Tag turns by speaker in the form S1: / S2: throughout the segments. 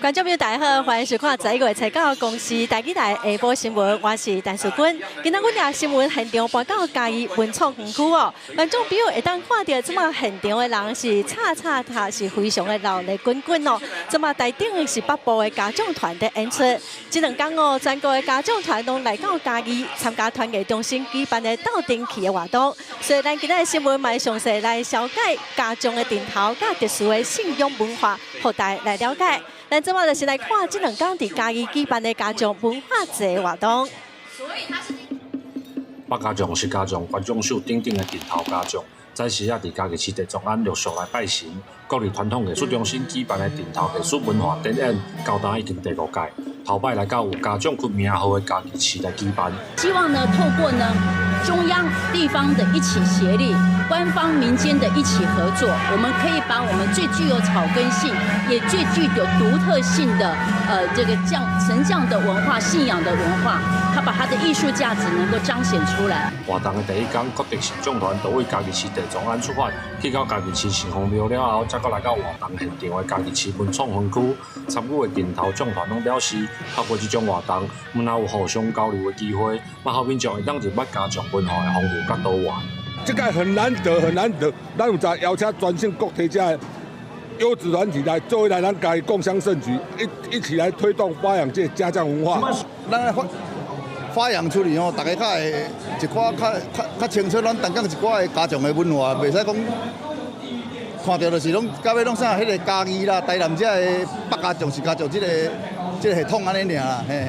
S1: 觀眾朋友大家好，歡迎收看11月初九公視台語台下晡新聞，我是陳淑君。今仔阮的新聞現場搬到嘉義文創園區哦，觀眾朋友會當看著這馬現場的人是吵吵塔是非常的熱鬧滾滾哦。這馬台頂是北部的家將團佇演出，這兩工哦，全國的家將團攏來到嘉義參加團藝中心舉辦的鬥陣戲的活動，所以咱今仔的新聞嘛會詳細來紹介家將的陣頭佮特殊的信仰文化，予大家來了解。咱這馬就是來看這兩工佇嘉義舉辦的家將文化節活動。
S2: 北家將是家將關將秀等等的陣頭家將，早時仔佇嘉義市地藏庵陸續來拜神。國立傳統藝術中心舉辦的陣頭藝術文化展演，到今已經第五屆，頭擺來到有家將區名號的嘉義市來舉辦。
S3: 希望呢，透過呢中央、地方的一起協力，官方、民間的一起合作，我們可以把我們最具有草根性，也最具有獨特性的，這個將神將的文化、信仰的文化，它把它的藝術價值能夠彰顯出來。
S2: 活動的第一工，國特神將團就為嘉義市地藏庵出發，去到嘉義市城隍廟了後，才閣來到活動現場的嘉義市文創園區。參與的陣頭將團攏表示，透過這種活動，毋但有互相交流的機會，嘛予民眾會當認捌家將文化的豐富佮多元。
S4: 這個很難得，很難得，咱有在邀請全省各地這優質團體來做來，咱家己共襄盛舉，一起來推動發揚這個家將文化。
S5: 咱發揚出去吼，大家較會一寡較清楚，咱淡江一寡的家將的文化，袂使講看著就是攏到尾攏啥彼個嘉義啦、台南這个北家將是家將這個系統按呢爾啦，嘿嘿。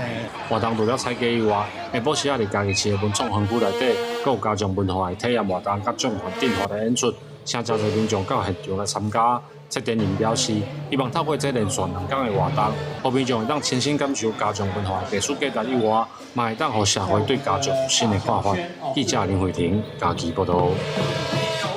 S2: 活動除了採雞以外，下晡時仔佇嘉義市的文創園區內底，閣有家將文化的體驗活動，佮將團陣法的演出，請誠濟民眾到現場來參加。策展人表示，希望透過這連續兩工的活動，予民眾會當親身感受家將文化的藝術價值以外，嘛會當予社會對家將有新的看法。記者林慧婷嘉義報導。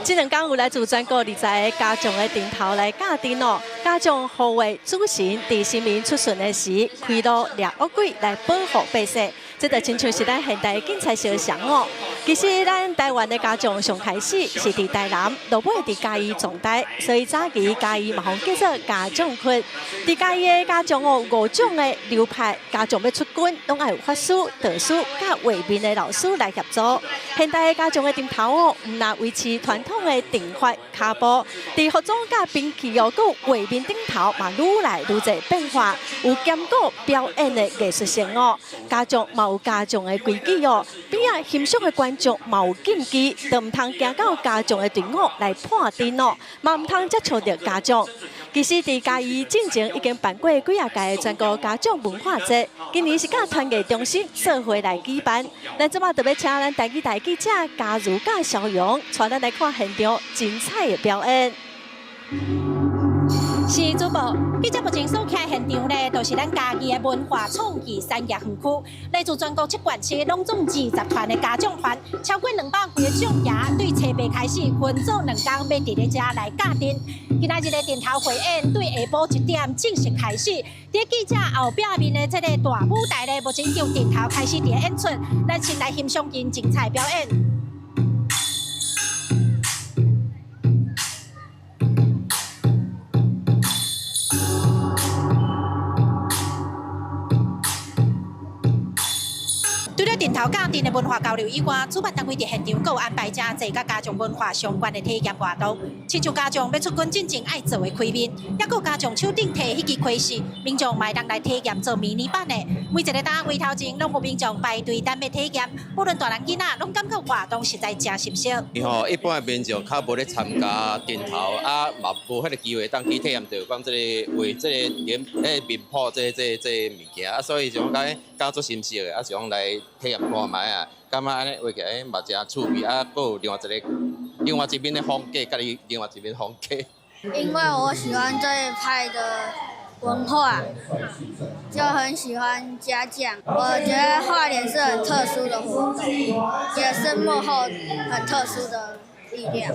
S1: 這兩工有來自全國20個家將的陣頭來教陣哦。家將護衛主神佇神明出巡的時，開路掠惡鬼來保護百姓，這就親像是咱現代的警察相像哦。其實咱台灣的家將上開始是佇台南，落尾佇嘉義壯大，所以早期嘉義嘛予叫做家將區。佇嘉義的家將哦，五種的流派，家將欲出軍，攏愛有法師、道士佮畫面的老師來協助。現代的家將的陣頭哦，毋但維持傳統的陣法跤步，佇服裝佮兵器哦，閣畫面頂頭嘛愈來愈濟變化，有兼顧表演的藝術性哦。家將嘛有家將的規矩哦，邊仔欣賞的觀眾嘛有禁忌，都毋通行到家將的隊伍來破陣哦，嘛毋通接觸著家將。其實佇嘉義進前已經辦過幾仔屆的全國家將文化節，今年是佮團藝中心做伙來舉辦。咱這馬特別請咱台語台記者嘉如佮蕭勇，帶咱來看現場精彩的表演。
S6: 是主播，記者目前所徛現場咧，就是咱嘉義的文化創意產業園區，來自全國七縣市，攏總20團的家將團，超過200幾个將爺，對初八開始分做兩工，欲佇咧遮來教陣。今仔日的陣頭匯演對下晡1點正式開始。佇記者後壁面的這個大舞台咧，目前就陣頭開始佇咧演出，咱先來欣賞𪜶精彩表演。除了陣頭教陣的文化交流以外，主辦單位佇現場閣有安排誠濟佮家將文化相關的體驗活動，親像家將欲出軍進前愛做的開面，抑閣家將手頂提彼支開始，民眾嘛會當來體驗做迷你版的。每一個單位頭前攏有民眾排隊等欲體驗，無論大人囡仔，攏感覺活動實在誠新鮮。
S7: 吼，一般的民眾較無咧參加陣頭，啊嘛無彼個機會當去體驗著講這个畫這个臉、彼个面譜這个物件，啊所以就講感覺足新鮮的，啊想講來體驗看覓啊，感覺按呢畫起來嘛誠趣味，啊，閣有另外一个另外一面的風格，家己另外一面風格。
S8: 因為我喜歡這一派的文化，就很喜歡家將。我覺得畫臉是很特殊的活動，也是幕後很特殊的力量。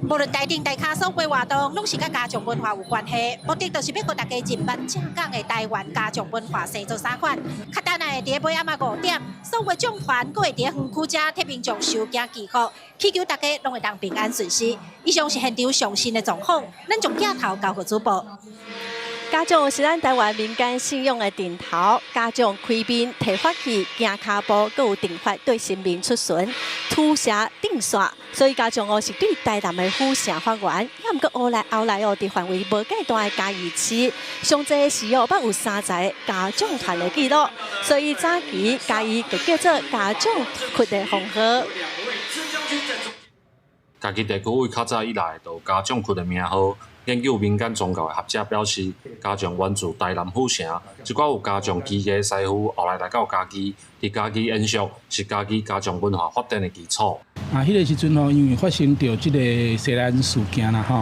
S6: 無論台頂台跤所有活動，攏是佮家將文化有關係，目的就是欲予大家認捌正港的台灣家將文化生做啥款。較等下佇尾暗仔5點，所有將團閣會佇園區遮替民眾收驚祈福，祈求大家攏會當平安順遂。以上是現場上新的狀況，咱將鏡頭交予主播。
S1: 家將是咱台灣民間信仰的陣頭，家將開面提法器、行跤步，閣有陣法對神明出巡、驅邪鎮煞，所以家將哦是對台南的府城發源。也毋過後來後來哦，佇範圍無計大的嘉義市，上濟時哦，捌有30個家將團的記錄，所以早期嘉義就叫做家將窟的封號。
S2: 嘉義地區為較早以來就有家將窟的名號。研究民間宗教的學者表示，家將源自台南府城，一寡有家將技藝的師傅後來來到嘉義，佇嘉義延續是嘉義家將文化發展的基礎。
S9: 啊，彼個時陣吼，因為發生著這个西蘭事件啦吼，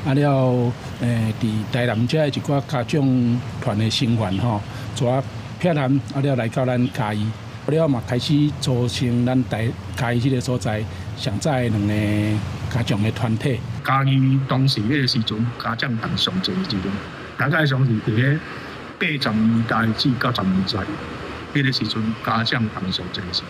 S9: 啊了，佇台南遮的一寡家將團的成員吼，就啊撇南啊了來到咱嘉義，了嘛開始組成咱台嘉義這个所在上早的兩个家將的團體。
S10: 嘉義當時彼个時陣，家將團上濟的時陣，大概上是佇咧80年代至90年代，彼个時陣家將團上濟的時陣。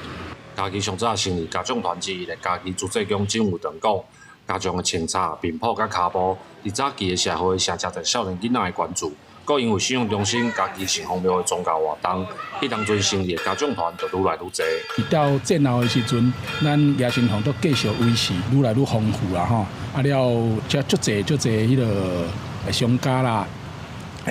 S2: 嘉義上早成立家將團之一的嘉義諸濟宮鄭有長講，家將的穿插、面譜佮跤步，佇早期的社會誠濟少年囡仔的關注。閣因為信仰中心嘉義城隍廟的宗教活動，彼當陣成立的家將團就愈來愈濟。
S9: 到戰後的時陣，咱爺神鳳都繼續維持，愈來愈豐富啦吼。啊了，遮足濟足濟彼个商家啦、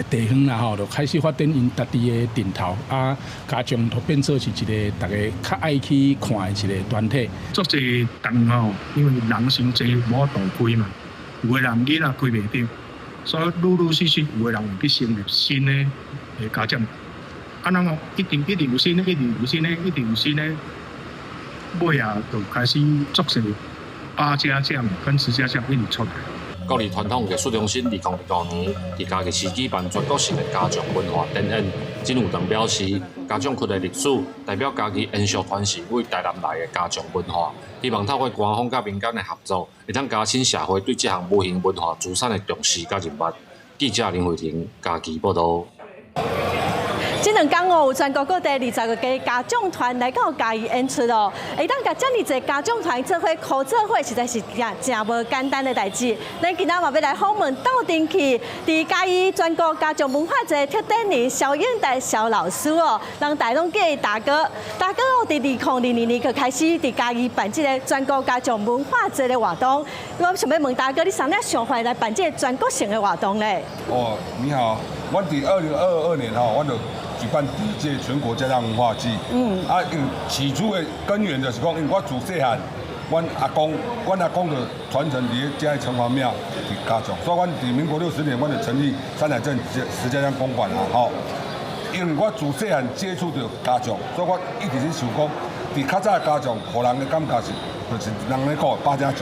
S9: 地方啦吼，就開始發展𪜶家己的陣頭啊，家將就變做是一个大家較愛去看的一个團體。
S10: 足濟堂吼，因為人傷濟，無法度開嘛，有的人囡仔開袂著。所以陸陸續續有的人會去成立新的家將，啊，那麼一定一定有新的，一定有新的，一定有新的，尾啊就開始足濟八家將跟十家將一直出來。
S2: 國立傳統藝術中心2025年佇嘉義市舉辦全國性的家將文化展演。鄭有長表示，家將窟的歷史代表嘉義延續傳承為台南來的家將文化，希望透過官方佮民間的合作，會當加深社會對這項無形文化資產的重視佮認捌。記者林慧婷嘉義報導。
S1: 這兩工哦，有全國各地20個家將團來到嘉義演出哦。會當共遮爾濟家將團做伙箍做伙，實在是誠誠無簡單的代誌。咱今仔嘛欲來訪問鬥陣去，佇嘉義全國家將文化節特展人蕭永達蕭老師哦，人大攏叫伊大哥。大哥哦，佇2022年就開始佇嘉義辦這个全國家將文化節的活動。我想欲問大哥，你啥物想法來辦這个全國性的活動咧？
S4: 哦，你好，我佇2022年吼，我就舉辦第一屆全國家將文化祭。啊，因為起初的根源就是講，因為我自細漢，阮阿公就傳承佇咧遮城隍廟佇家將，所以阮佇民國60年，阮就成立山海鎮石家將公館啊，吼。因為我自細漢接觸著家將，所以我一直咧想講，佇較早的家將，予人的感覺是，就是人咧講的八家將。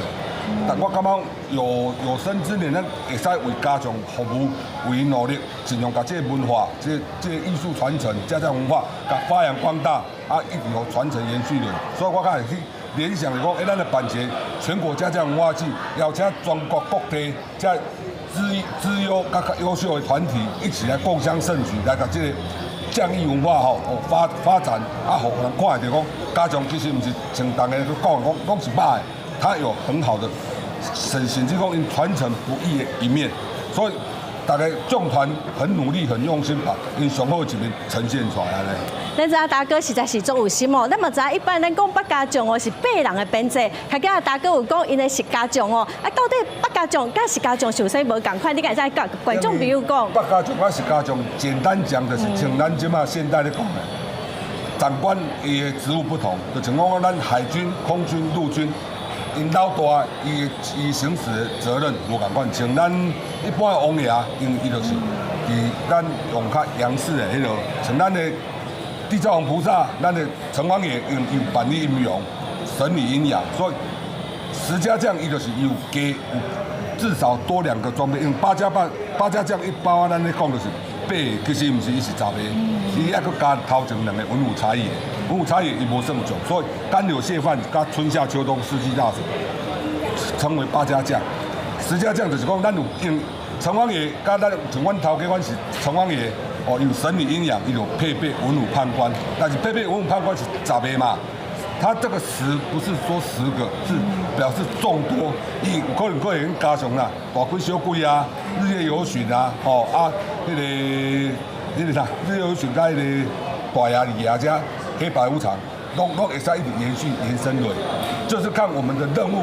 S4: 但我感覺有生之年，咱會使為家將服務，為𪜶努力，盡量共這个文化、這个藝術傳承、家將文化，共發揚光大，啊，一直予傳承延續落。所以我較會去聯想是講，咱來辦一个全國家將文化祭，邀請全國各地遮資優、較較優秀的團體一起來共襄盛舉，來共這个匠藝文化吼發展，啊，予人看會著講，家將其實毋是像逐家去講講，攏是歹的。它有很好的，甚至講𪜶傳承不易的一面，所以大家將團很努力、很用心，把𪜶上好的一面呈現出來咧。
S1: 咱知影大哥實在是足有心哦。咱嘛知影一般咱講八家將哦是八人的編制，較今大哥有講𪜶的十家將哦。啊，到底八家將佮十家將是有啥無仝款？你敢會使共觀眾朋友講？
S4: 八家將佮十家將，簡單講就是像咱這馬現代咧講的，長官伊的職務不同，就像講咱海軍、空軍、陸軍。𪜶老大伊行使的責任無仝款，像咱一般的王爺，因伊就是佇咱用較陽式的彼个，像咱的地藏王菩薩，咱的城隍爺用有辦理陰陽、神理陰陽，所以十家將伊就是有加有至少多兩個裝備，因為八家將一般咱咧講就是八個，其實毋是，伊是十個，伊猶閣加頭前兩个文武差役。文武差役伊無算將，所以乾柳謝飯佮春夏秋冬四季大神稱為八家將。十家將就是講，咱有用城隍爺，佮咱像阮頭家，阮是城隍爺，哦，有神理陰陽，伊就配備文武判官。但是配備文武判官是十個嘛，他這個十不是說10個，是表示眾多。伊有可能可能加上啦，大鬼小鬼啊，日月遊巡啊，吼啊，彼個啥，日月遊巡佮彼個大爺二爺遮黑白無常，攏會使一直延續延伸落，就是看我們的任務。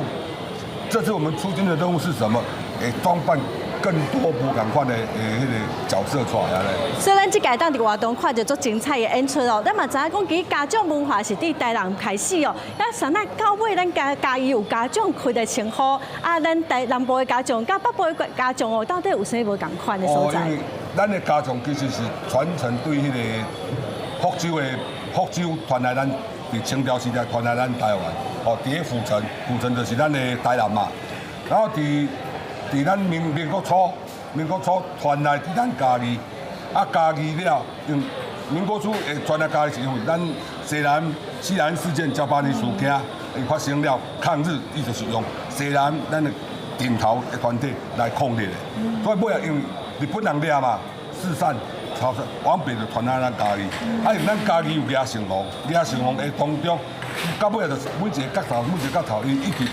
S4: 這次我們出軍的任務是什麼？會裝扮更多無仝款的彼個角色出來咧。
S1: 所以咱這屆當佇活動看著足精彩的演出哦。咱嘛知影講，其實家長文化是佇台南開始哦。咱啥那到尾咱嘉義有家長開的稱呼，啊，咱台南部的家長佮北部的家長哦，到底有啥無仝款的所在？
S4: 哦，因為咱的家長其實是傳承對彼個福州傳來咱佇清朝時代傳來咱台灣，哦，佇咧府城，府城就是咱的台南嘛。然後佇咱民國初傳來佇咱嘉義，啊嘉義了，因民國初會傳來嘉義是因為咱西南事件、噍吧哖事件伊發生了抗日，伊就是用西南咱的頂頭的團體來抗日的。所以尾仔因為日本人掠嘛，四散朝往北就傳來咱嘉義，啊因為咱嘉義有野生王，野生王的當中，到尾仔就是每一个角頭，每一个角頭，伊一直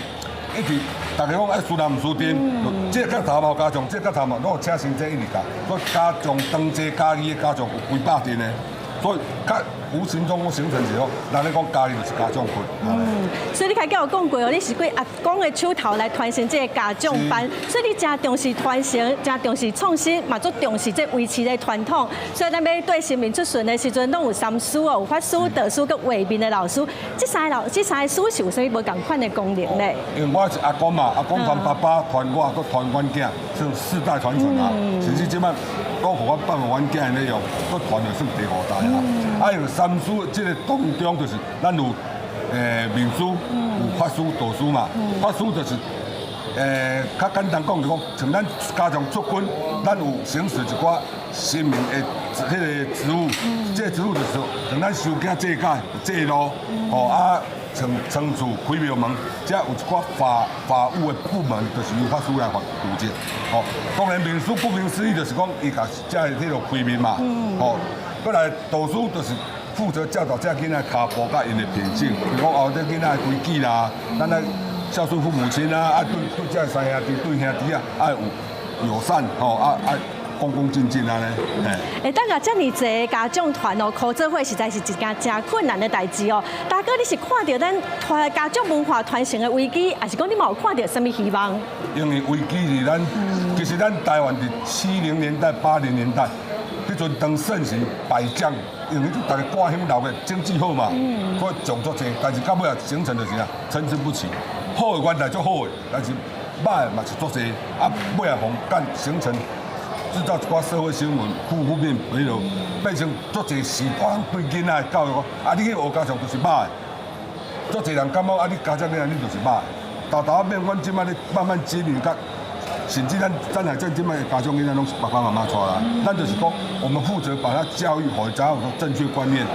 S4: 一直，逐家講愛輸人毋輸陣，這個角頭嘛有家將，這個角頭嘛攏有請神仙一直教，所以家將當這嘉義的家將有幾百陣的，所以較無形中形成一個，人咧講嘉義就是家將會。
S1: 嗯，所以你開始有講過哦，你是過阿公的手頭來傳承這个家將班，所以你誠重視傳承，誠重視創新，嘛足重視這維持的傳統。所以咱欲對神明出巡的時陣，攏有三師哦，有法師、道師、佮畫面的老師。這三个師是有啥物無仝款的功能咧？
S4: 因為我是阿公嘛，阿公傳爸爸，傳我，閣傳阮囝，是世代傳承啊。甚至這擺講予我放予阮囝咧用，閣傳就算第五代啊。啊，因為三師這个當中就是咱有面師、有法師、道師嘛。法師就是較簡單講就講，像咱家長出軍，咱有行使一寡神明的彼个職務，這个職務就是像咱收驚祭改、祭路，吼啊，像倉儲、開廟門，這有一寡法務的部門，就是由法師來負責。吼，當然面師顧名思義就是講，伊共這个彼个開面嘛，吼，閣來道師就是負責教導這囡仔跤步佮𪜶的品性，比如講哦，這囡仔的規矩啦，咱愛孝順父母親啊，啊對這三兄弟對兄弟啊，愛有友善，吼啊愛恭恭敬敬按呢。
S1: 欸，等下遮爾濟家長團哦，箍做伙實在是一件誠困難的代誌哦。大哥，你是看著咱團家長文化傳承的危機，抑是講你嘛有看著啥物希望？
S4: 因為危機是咱，其實咱台灣佇70年代、80年代，彼陣當盛行擺將，因為彼陣逐家掛興老的經濟好嘛，所以種足濟，但是到尾仔形成就是啥，參差不齊。好的原來足好的，但是歹的嘛是足濟，啊尾仔互干形成製造一寡社會新聞負面，比如變成足濟時代對囡仔的教育講，啊你去學家長就是歹的，足濟人感覺啊你家長囡仔你就是歹的，沓沓變阮這擺咧慢慢經營，佮甚至咱咱來這這擺的家長囡仔攏是爸爸媽媽帶啦，咱就是講我們負責把他教育，予伊知影有正確觀念。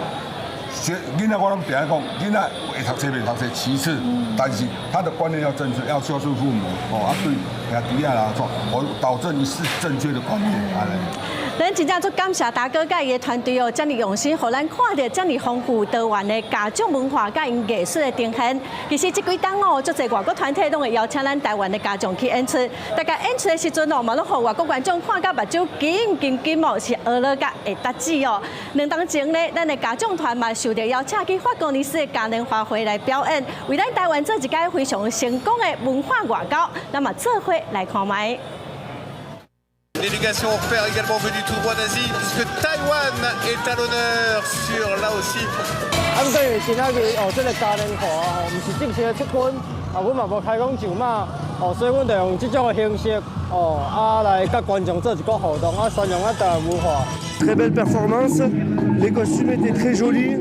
S4: 學囡仔我攏定講，囡仔會讀冊袂讀冊其次，但是他的觀念要正確，要孝順父母，哦啊對兄弟仔啦，創，我導正是正確的觀念，按呢。
S1: 咱真正足感謝大哥佮伊的團隊哦，遮爾用心，予咱看著遮爾豐富多元的家長文化佮𪜶藝術的呈現。其實這幾冬哦，足濟外國團體攏會邀請咱台灣的家長去演出。大家演出的時陣哦，嘛攏予外國觀眾看甲目睭金金金哦，是學樂甲會得志哦。2冬前呢，咱的家長團嘛受著邀請去法國尼斯的嘉年華會來表演，為咱台灣做一屆非常成功的文化外交。咱嘛做伙來看覓。
S11: Délégation repère également venue tout droit d'Asie, puisque Taïwan est à l'honneur sur là aussi.
S12: 啊，毋過因為今仔日哦，這个嘉年華吼，毋是正式的出軍，啊，阮嘛無開講上馬，哦，所以阮就用這種的形式，哦，啊來佮觀眾做一個互動，啊，宣揚咱台灣文化。
S13: Très belle performance, les costumes étaient très jolis,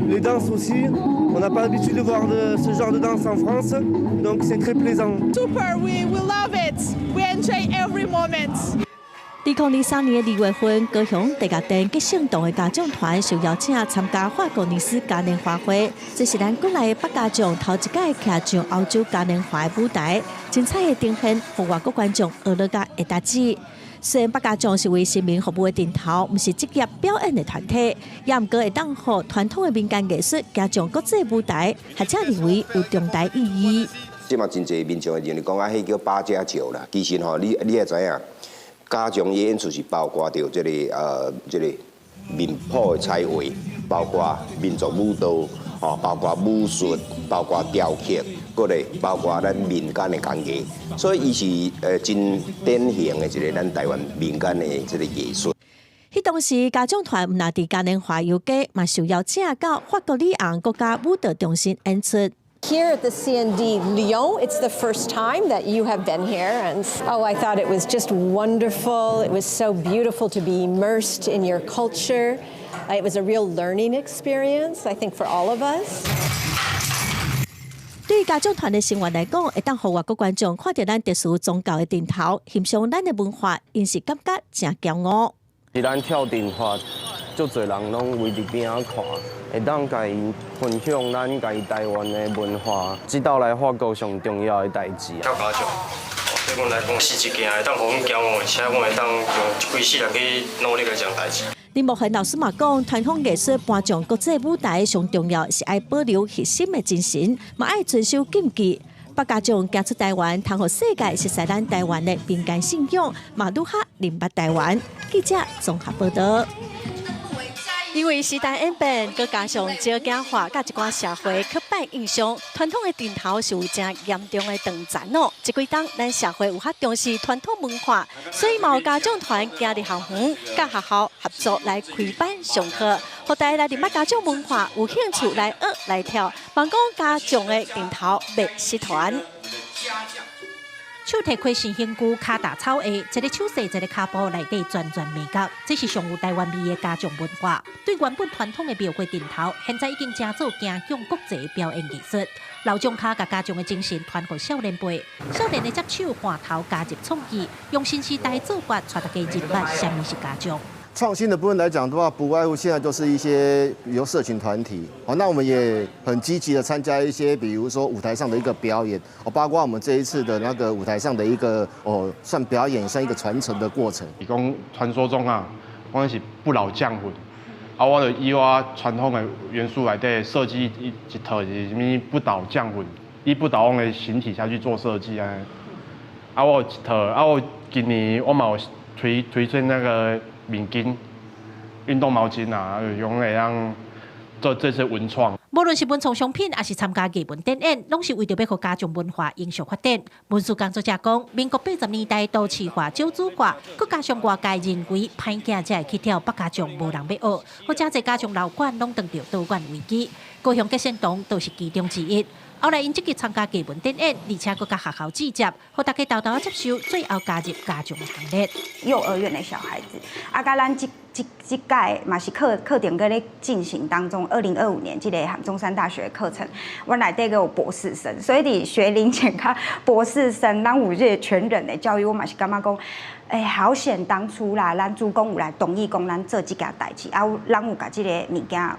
S13: les danses aussi. On n'a pas l'habitude de voir ce genre de danse en France, donc c'est très plaisant.
S14: Super, we love it. We enjoy every moment.
S1: 2023年的2月份，高雄地下電吉盛堂的家長團受邀請參加法國尼斯嘉年華會，這是咱國內的百家將頭一擺徛上歐洲嘉年華的舞台。精彩的呈現，予外國觀眾學樂甲會達止。雖然百家將是為市民服務的陣頭，毋是職業表演的團體，也毋過會當予傳統的民間藝術行上國際舞台，學者認為有重大意義。
S15: 這嘛真濟民眾會認為講啊，彼叫八家將啦。其實吼，你愛知影，家將伊演出是包括著這個面譜的彩畫，包括民族舞蹈，吼，包括武術，包括雕刻，閣咧包括咱民間的工藝，所以伊是真典型的一個咱台灣民間的這個藝術。
S1: 彼當時家將團毋但佇嘉年華遊街，嘛受邀請到法國里昂國家舞蹈中心演出。
S16: Here at the CND Lyon, it's the first time that you have been here, and oh, I thought it was just wonderful. It was so beautiful to be immersed in your culture. It was a real learning experience, I think, for all of us.
S1: 對家將團的成員來講，會當予外國觀眾看著咱特殊宗教的陣頭，欣賞咱的文化，𪜶是感覺誠驕傲。
S17: 是咱跳陣法，足濟人攏圍佇邊仔看，會當共𪜶分享咱家己台灣的文化，這道來法國上重要的代誌。
S18: 跳家將，對阮來講是一件會當予阮驕傲，而且阮會當用規世人去努力的一件代誌。
S1: 林木恆老師嘛講，傳統藝術搬上國際舞台，上重要是愛保留核心的精神，嘛愛遵守禁忌。百家將行出台灣，通予世界熟悉咱台灣的民間信仰，嘛愈較認捌台灣。記者綜合報道。因為時代演變，閣加上少子化，佮一寡社會刻板印象，傳統的陣頭是有誠嚴重的斷層哦。這幾冬，咱社會有較重視傳統文化，所以嘛有家將團行入校園，佮學校合作來開班上課，予大家來認捌家將文化，有興趣來學來跳，望講家將的陣頭袂失傳。
S6: 手提開心興具，跤踏草鞋，一个手勢，一个跤步，內底轉轉眉角，這是上有台灣味的家將文化。對原本傳統的廟會陣頭，現在已經成做行向國際表演藝術。老將跤共家將的精神傳予少年輩，少年的接手換頭加入創意，用新時代做法，帶大家認捌啥物是家將。
S19: 創新的部分來講的話，不外乎現在就是一些，比如社群團體，哦，那我們也很積極的參加一些，比如說舞台上的一個表演，哦，包括我們這一次的那個舞台上的一個，哦，算表演，算一個傳承的過程。
S20: 伊講傳說中啊，講是不老將魂，啊，我就以我傳統的元素來底設計一套是啥物不倒將魂，以不倒翁的形體下去做設計啊。啊，我有一套，啊，我今年我嘛有推出那個面巾、運動毛巾啊，用會當做這些文創。
S6: 無論是文創商品，抑是參加藝文展演，攏是為著欲予家將文化永續發展。文史工作者講，民國80年代都市化、少子化，閣加上外界認為歹囝才會去跳百家將，無人欲學，予誠濟家將老館攏當著倒館危機。高雄結善堂就是其中之一。後來𪜶積極參加藝文展演，而且閣佮學校對接，予大家沓沓接受，最後加入家將的行列。
S21: 幼兒園的小孩子，啊，佮咱這屆嘛是課程閣咧進行當中，2025年這个中山大學課程，阮內底閣有博士生，所以佇學齡前佮博士生，咱有這個全人的教育，我嘛是感覺講，欸，好險當初啦，咱主公有來同意講咱做這件代誌，啊，咱有共這个物件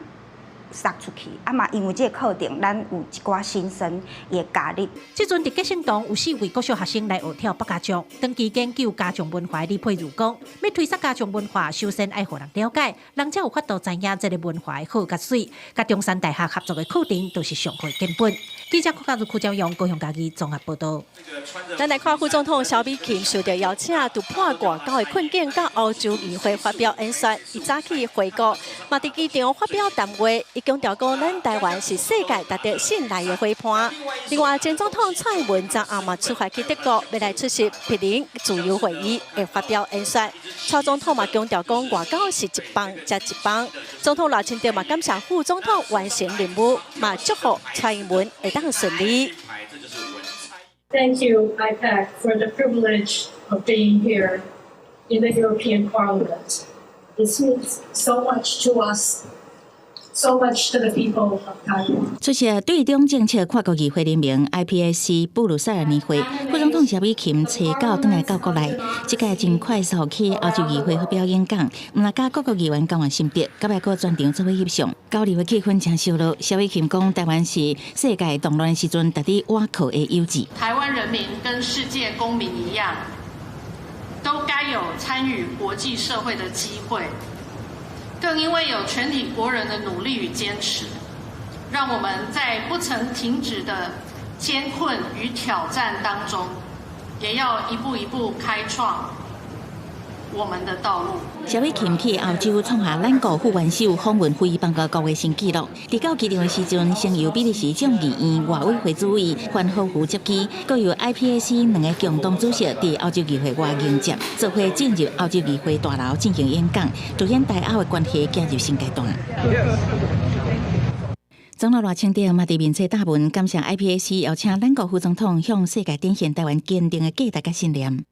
S21: 撒出去，啊嘛，因為這个課程，咱有一寡新生會加入。
S6: 這陣佇結善堂有四位國小學生來學跳百家將，長期研究家將文化的李佩如講，欲推捒家將文化，首先愛予人了解，人才有法度知影這个文化的好佮媠。佮中山大學合作的課程，就是上好的根本。記者郭家如、柯昭陽高雄嘉義綜合報導。
S1: 咱來看副總統蕭美琴受到邀請，突破外交的困境，到歐洲議會發表演說。伊早起回國，嘛佇機場發表談話，伊強調講，咱台灣是世界值得信賴的夥伴。另外，前總統蔡英文昨暗嘛出發去德國，欲來出席柏林自由會議，會發表演說。蔡總統嘛強調講，外交是一棒接一棒。總統賴清德嘛感謝副總統完成任務，嘛祝福蔡英文會當順利。
S22: Thank you, IPAC, for the privilege of being here in the European Parliament. This means so much to us, so much to the people of Taiwan.
S23: 出席對中政策跨國議會聯盟 IPAC 布魯塞爾年會，副總統
S3: 統蕭美琴初九轉來到國內，這屆真快速去歐洲議會發表演講，毋但佮各國議員交換心得，佮擺閣全場做伙翕相，交流的氣氛誠燒熱。蕭美琴講，台灣是世界動亂時陣值得倚靠的友誼。
S5: 台灣人民跟世界公民一樣，都該有參與國際社會的機會。更因為有全體國人的努力與堅持，讓我們在不曾停止的艱困與挑戰當中，也要一步一步開創我們的道路。
S3: 蕭美琴去歐洲創下咱國副元首訪問非邦國的新紀錄。佇到機場的時陣，先由比利時眾議院外委會主委范霍夫接機，閣由 IPAC 兩个共同主席佇歐洲議會外迎接，做伙進入歐洲議會大樓進行演講，凸顯台歐的關係進入新階段。總統賴清德嘛佇面冊貼文，感謝 IPAC 邀請咱國副總統向世界展現台灣堅定的價值佮信念。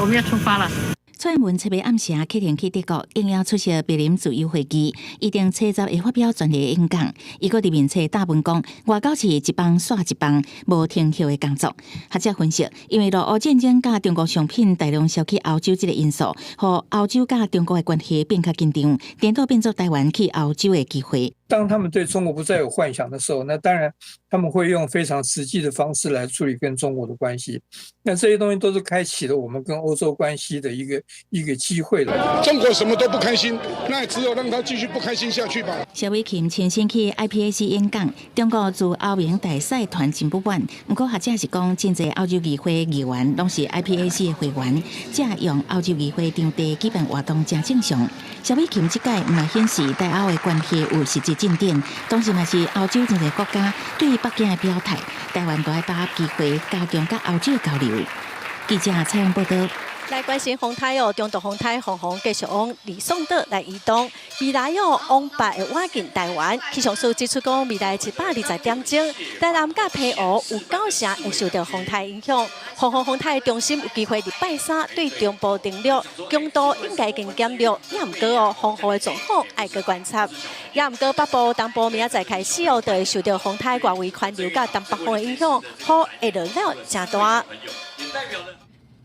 S5: 我們要出發了。
S3: 蔡英文七號暗時啟程去德國，應邀出席柏林自由會議，預定初十會發表專題演講。伊閣佇面冊貼文講，外交是一棒紲一棒，無停歇的工作。學者分析，因為俄烏戰爭佮中國商品大量銷去歐洲這个因素，予歐洲佮中國的關係變較緊張，顛倒變做台灣去歐洲的機會。
S23: 當他們對中國不再有幻想的時候，那當然他們會用非常實際的方式來處理跟中國的關係。那這些東西都是開啟了我們跟歐洲關係的一個機會了。
S24: 中國什麼都不開心，那也只有讓他繼續不開心下去吧。
S3: 蕭美琴親身去 IPAC 演講，中國駐歐盟大使團真不滿。毋過學者是講，真濟歐洲議會議員攏是 IPAC 的會員，借用歐洲議會場地舉辦活動誠正常。蕭美琴這屆毋但顯示台歐的關係有實質進展，同時嘛是歐洲真濟國家對北京的表態，台灣都愛把握機會加強佮歐洲的交流。記者採訪報導。
S1: 來關心風颱哦，中度風颱鳳凰繼續往呂宋島來移動，未來哦往北會倚近台灣。氣象署指出講，未來120點鐘，台南佮澎湖有九成會受到風颱影響。鳳凰風颱中心有機會佇拜三對中部登陸，強度應該已經減弱，也毋過哦，風雨的狀況愛閣觀察。也毋過北部、東部明仔載開始哦，就會受到風颱外圍環流佮東北風的影響，雨會落了誠大。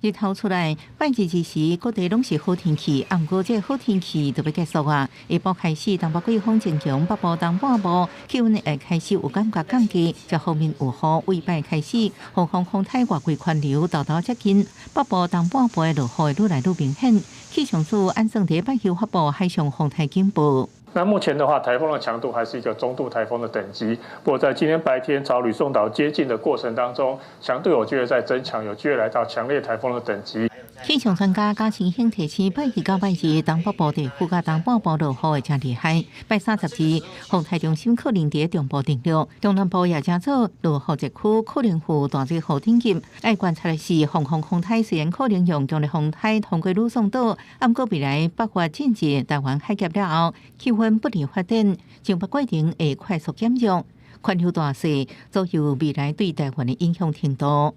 S25: 日頭出來，拜二之時，各地攏是好天氣。啊，毋過這个好天氣就欲結束啊！下晡開始，東北季風增強，北部東半部氣溫會開始有感覺降低。這方面有雨，為拜開始，鳳凰風颱外圍環流沓沓接近，北部東半部的落雨會愈來愈明顯。氣象署按算佇拜休發布海上風颱警報。
S26: 那目前的話，颱風的強度還是一個中度颱風的等級。不過在今天白天朝呂宋島接近的過程當中，強度有機會再增強，有機會來到強烈颱風的等級。
S25: 氣象專家嘉清興提醒，拜一到拜二，東北部地區佮東半部落雨會誠厲害。拜三十二，風颱中心可能佇中部登陸，中南部也誠早落雨熱區可能有大熱雨等級。愛觀察的是，鳳凰風颱雖然可能用強烈風颱通過呂宋島，毋過未來北越進入台灣海峽了後，氣溫不利發展，蒸發過程會快速減弱，環流大勢左右未來對台灣的影響程度。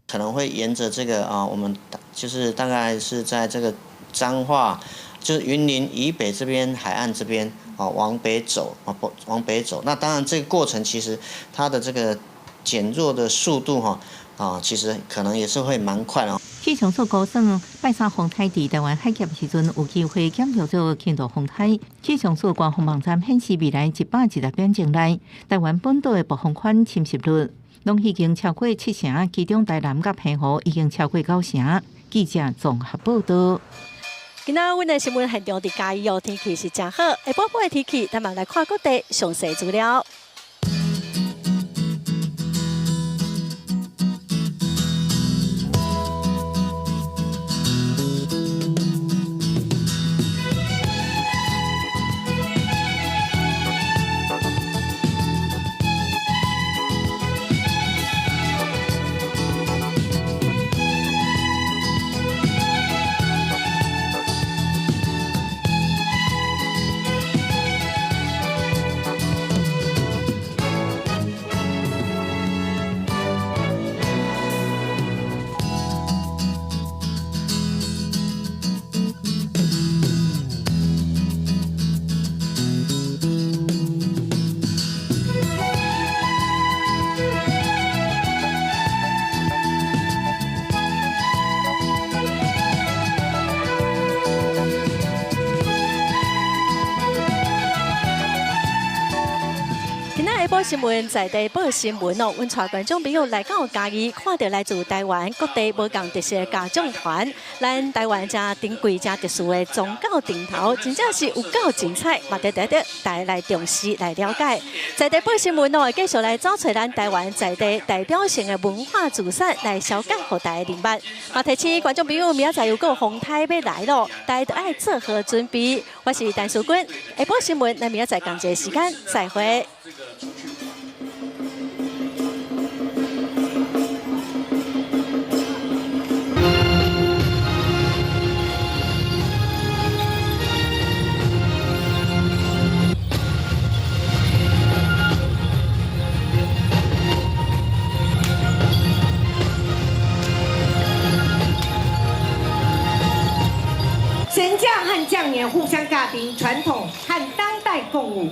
S27: 可能會沿著這個啊，我們就是大概是在這個彰化，就是雲林以北這邊海岸這邊啊，往北走啊，不往北走。那當然這個過程其實它的這個減弱的速度哈啊，其實可能也是會蠻快的。
S25: 氣象署估算，拜三風颱佇台灣海峽時陣有機會減弱做輕度風颱。氣象署官方網站顯示，未來120點鐘內，台灣本島的暴風圈侵襲率攏已經超過七成，其中台南佮澎湖已經超過九成。記者綜合報導。
S1: 今仔阮的新聞現場佇嘉義哦，天氣是誠好。下晡晡的天氣，咱嘛來看各地詳細資料。新聞在地報新聞哦，阮帶觀眾朋友來到嘉義，看著來自台灣各地無仝特色的家長團，咱台灣誠珍貴、誠特殊的宗教陣頭，真正是有夠精彩，嘛值得大家來重視來了解。在地報新聞哦，繼續來找揣咱台灣在地代表性的文化資產來小解予大家明白。嘛提醒觀眾朋友，明仔載有閣風颱欲來囉，大家著愛做好準備。我是陳淑君，下晡新聞，咱明仔載仝一个時間再會。
S2: 神將和將年互相尬兵，傳統和當代共舞。